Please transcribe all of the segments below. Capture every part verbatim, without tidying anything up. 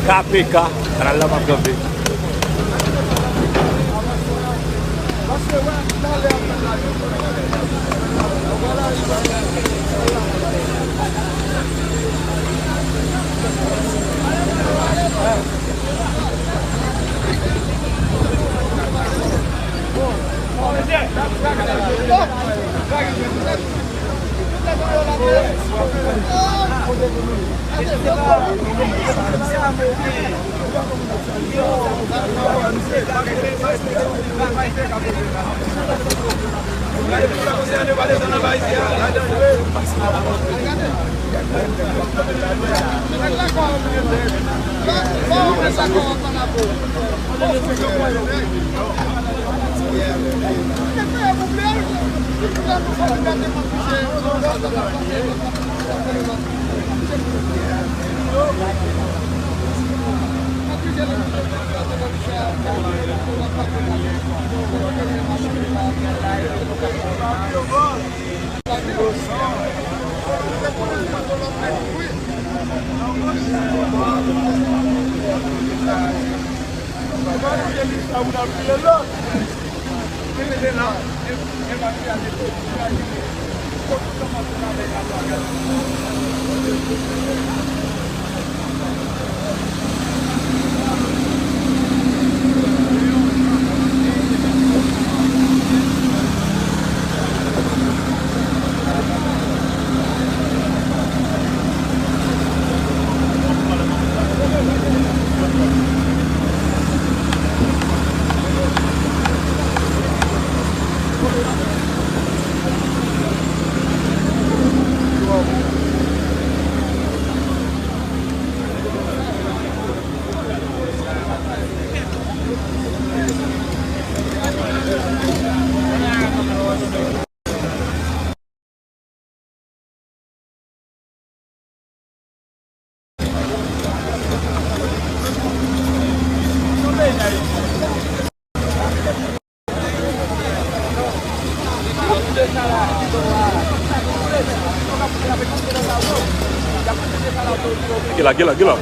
K P K, kanal la m ap kanpe. Gila, gila, gila.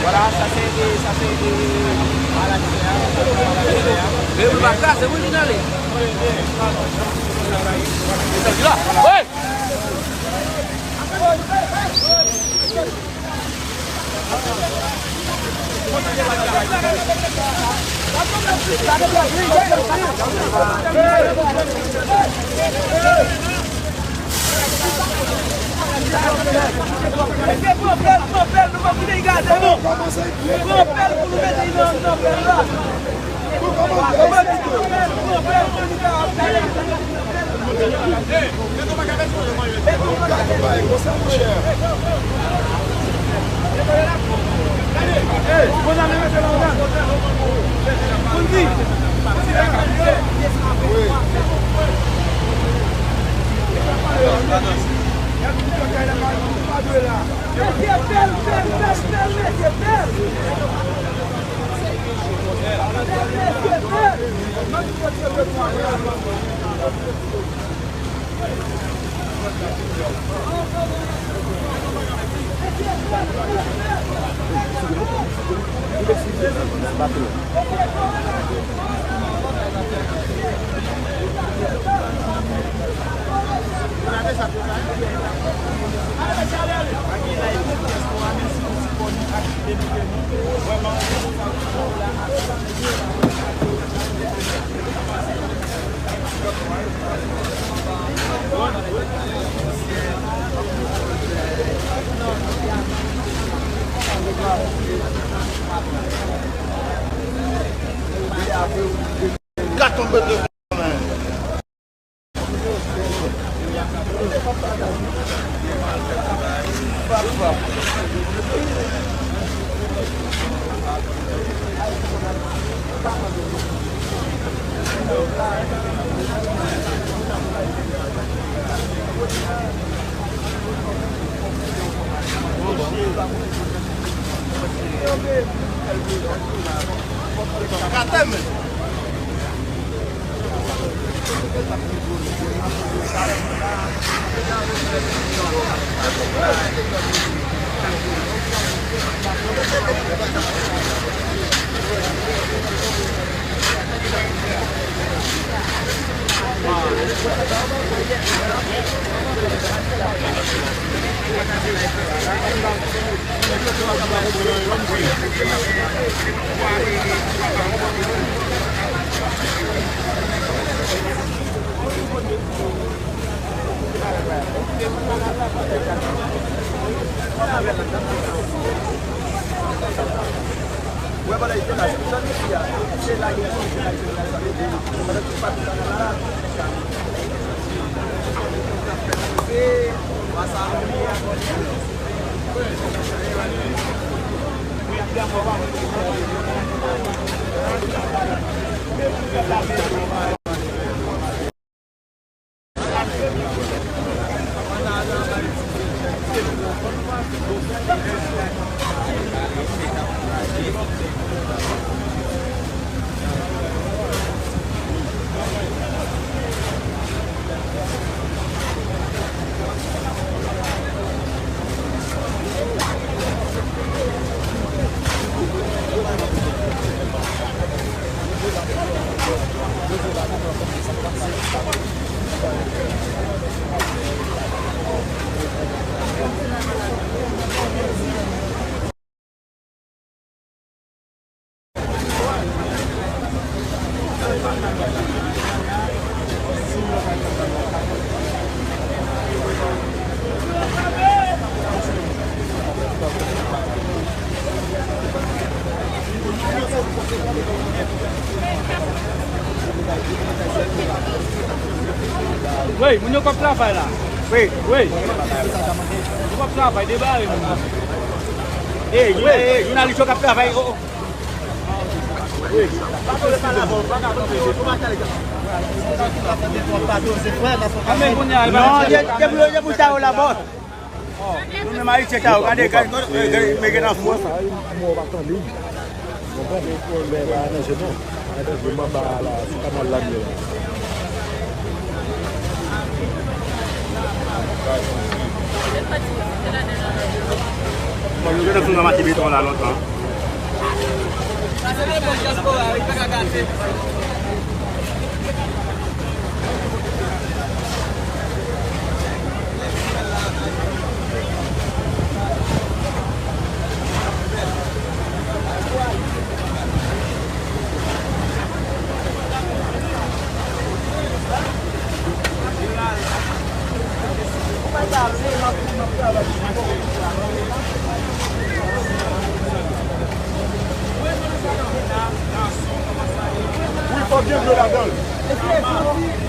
Vwala, sa se, sa se, e, maladi a, maladi a. Men ou pa ka, se mwen ki nan li. Sa ki la? Hey! Mesye, pran pèl, pran pèl, nou pa kite l gade, non. Pran pèl pou nou mete nan, nan pèl la. Pran pèl, pran pèl, pran pèl, pran pèl. Wi, moun yo k ap travay la. Wi, wi. Moun yo k ap travay, debare moun yo. Ey, wi, ey, jounalis yo k ap travay. Oh, oh. Wi. Anben, kounye a, non, depi, depi, depi sa yo la, bòs. Nou menm Ayisyen sa yo, gade, gade, gade, gade, men gen nan fwans. Mwen pa tande. Mwen pa gen pwoblèm, pa aranje non. Pa aranje, m anba a la, sou kanal la m ye la. Bon, nou gentan fin ranmase beton la lontan. Wi, fòk gen dlo ladan l.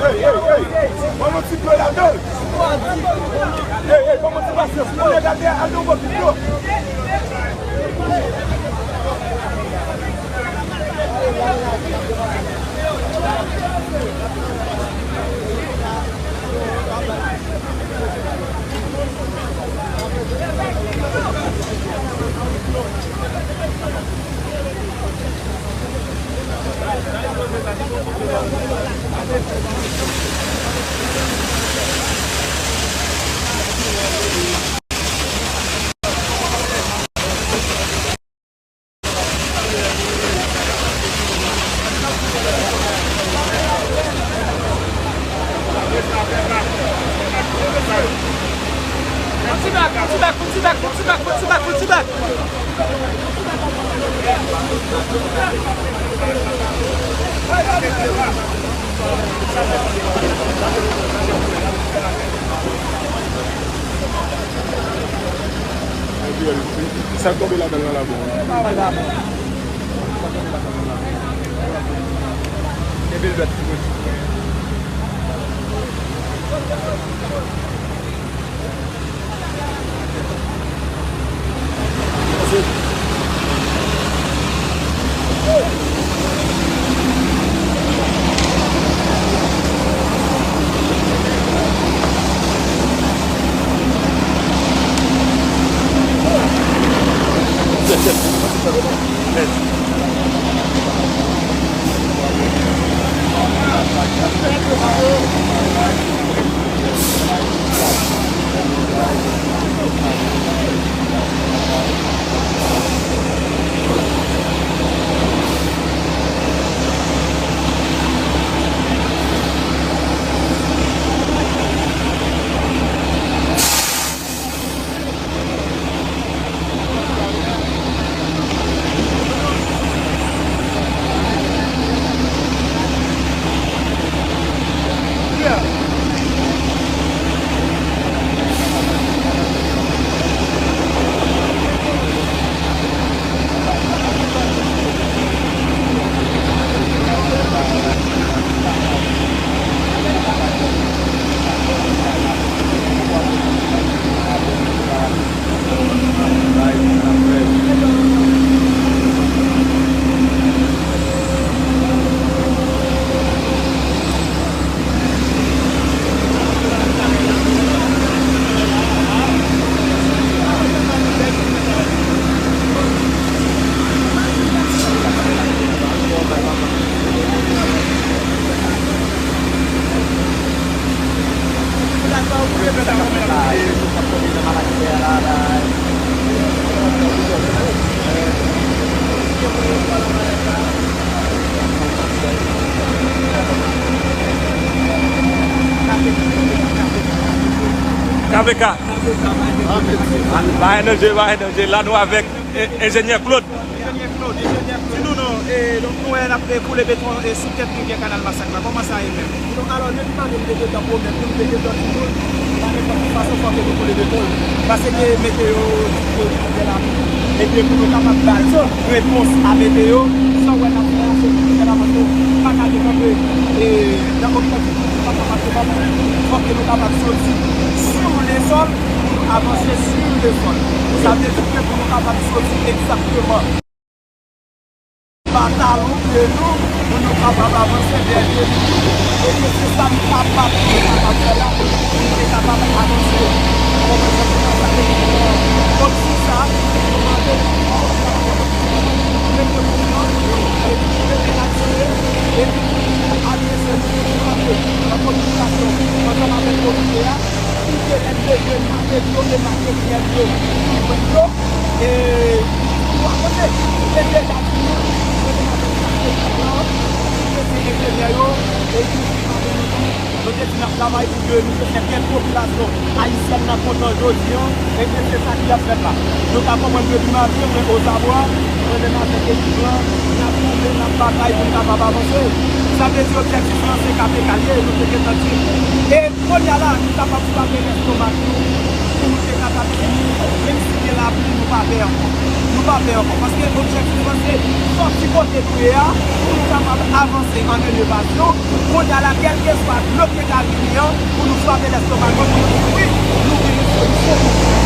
Ey, ey, ey, ban m yon ti dlo ladan l. Ey, ey, ban m yon ti pasyans. Mwen nèg atè a, al yon bon ti dlo. Kout ti bak, kout ti bak, kout ti bak, kout ti bak, kout ti bak, kout ti bak. Sa k tonbe ladan l lan la bon. Epi l dwèt. K P K. Bay danje, bay danje. La nou avèk, e, enjenyè Claude. Enjenyè Claude, enjenyè Claude. Di nou non, e, donk nou wè n ap, e, koule beton, e, sou tèt rivyè Kanal Masak la. Kòman sa ye menm? Donk, alò, depi maten m te gentan pwomèt nou, m te gentan di nou, pa nenpòt ki fason, fòk nou koule beton. Paske meteo di ke gen lapli. Ebyen, pou nou kapab bay repons a meteo, sa w wè n ap fè a, se pou nou fè avanse. Pa ka dekanpe, e, nan okenn sitiyasyon, pa kapab dekanpe. Fòk ke nou kapab soti sur le sol pou nou avanse sur le sol. Sa vle di ke pou nou kapab soti egzakteman ba talon pye nou, pou nou kapab avanse dèyè pye nou. Ebyen, se sa nou kapab, nou kapab fè la, pou nou te kapab avanse. Konprann sa, se konsa ke nou fè. Donk, sou sa, nou mande, mete pou nou, epi nou mete laksyon, epi nou adrese nou, nou kanpe nan kominikasyon ansanm avèk komite a, pou ke N P D yo, nou mande yo, e materyèl yo, ki jwenn yo, e, pou nou avanse. Mwen deja di nou, mwen te mache chache plan, mwen te enjenyè yo, e ki di pa de nou, nou te di n ap travay pou ke nou te fè kèk popilasyon ayisyèn nan kontan jodi a, ebyen se sa ki ap fèt la. Nou ka konprann depi maten, mwen Ozabwa, mwen menm avèk ekip lan, n ap kanpe, n ap batay pou n kapab avanse. Sa vle di objektif lan se K P K l ye, nou te gentan di. E Kounye a la, nou kapab frape lèstomak nou, pou nou te kapab fini, menm si gen lapli, nou pa pè ankò. Nou pa pè ankò, paske objektif lan se sòti kote nou ye a, pou nou kapab avanse an elevasyon. Kounye a la, kèlkeswa dlo ki ta vini an, pou nou frape lèstomak nou, pou nou di wi, nou gen yon solisyon.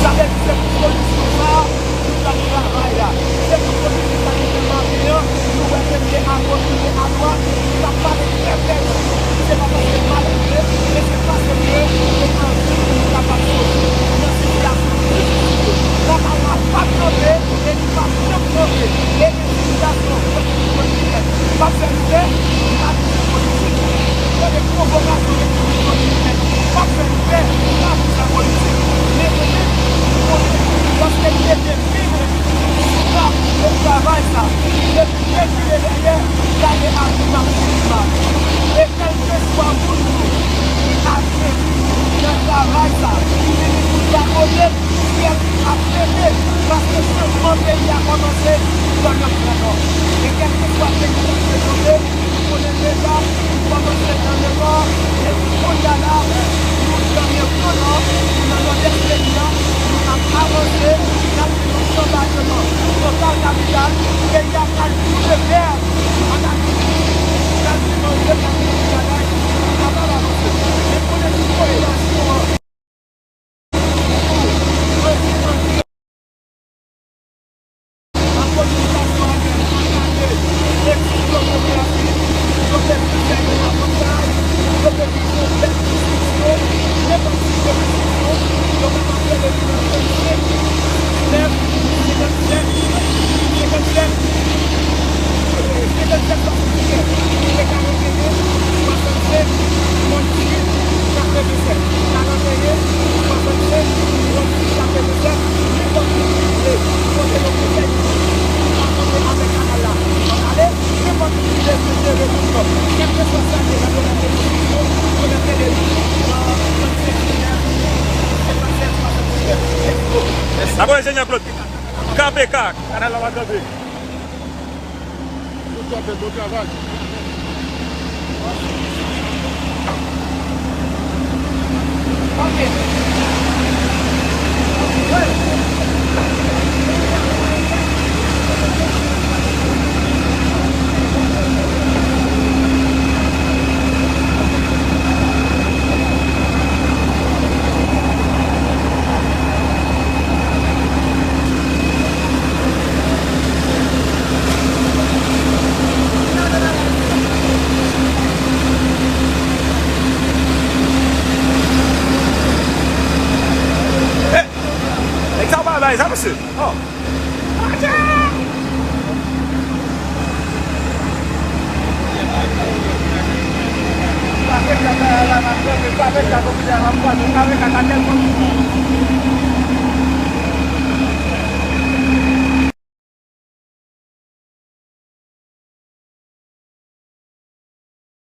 Sa vle di se pou solisyon sa a, nou t ap travay la. Se pou politik sa ki fè maten an, nou wè ke li te agoch, li te adwat, li t ap pale trè trè tou. Se pa paske l pa serye, men se paske li te anvi pou nou kapab soti nan sitiyasyon difisil yo. Nan ka sa, pa kanpe, e li p ap janm kanpe. E entimidasyon kont Repiblik Dominikèn p ap fè nou pè, nou pa bezwen politik. Tande pwovokasyon Repiblik Dominikèn p ap fè nou pè, nou pa bezwen politik. Men nou menm, nou konnen, paske nou mete pi nou sou tab pou travay sa. Depi rekile dèyè, gade abiman pou nou. E kèlkeswa moun nou ki ap nan travay sa, ki vini pou l pa konnen, syèl ap pete, paske chanjman peyi a kòmanse nan nòt nan nò. E kèlkeswa peyi sa se kote, nou konnen deja, nou kòmanse nan nègò, epi kounye a la, nou nan nègò, nou nan nòdès peyi a, nou ap avanse, n ap vin yon chanbaleman total kapital, peyi a pral tounen vè an Ayiti, n ap vin yon Etazini ki bagay, n ap avanse. Men konnen ki korelasyon an. Kanpe, Kak. Kanal la va kanpe. Tout kanpe, bon travay. Nèg sa w pa bay sa, mesye. Oh.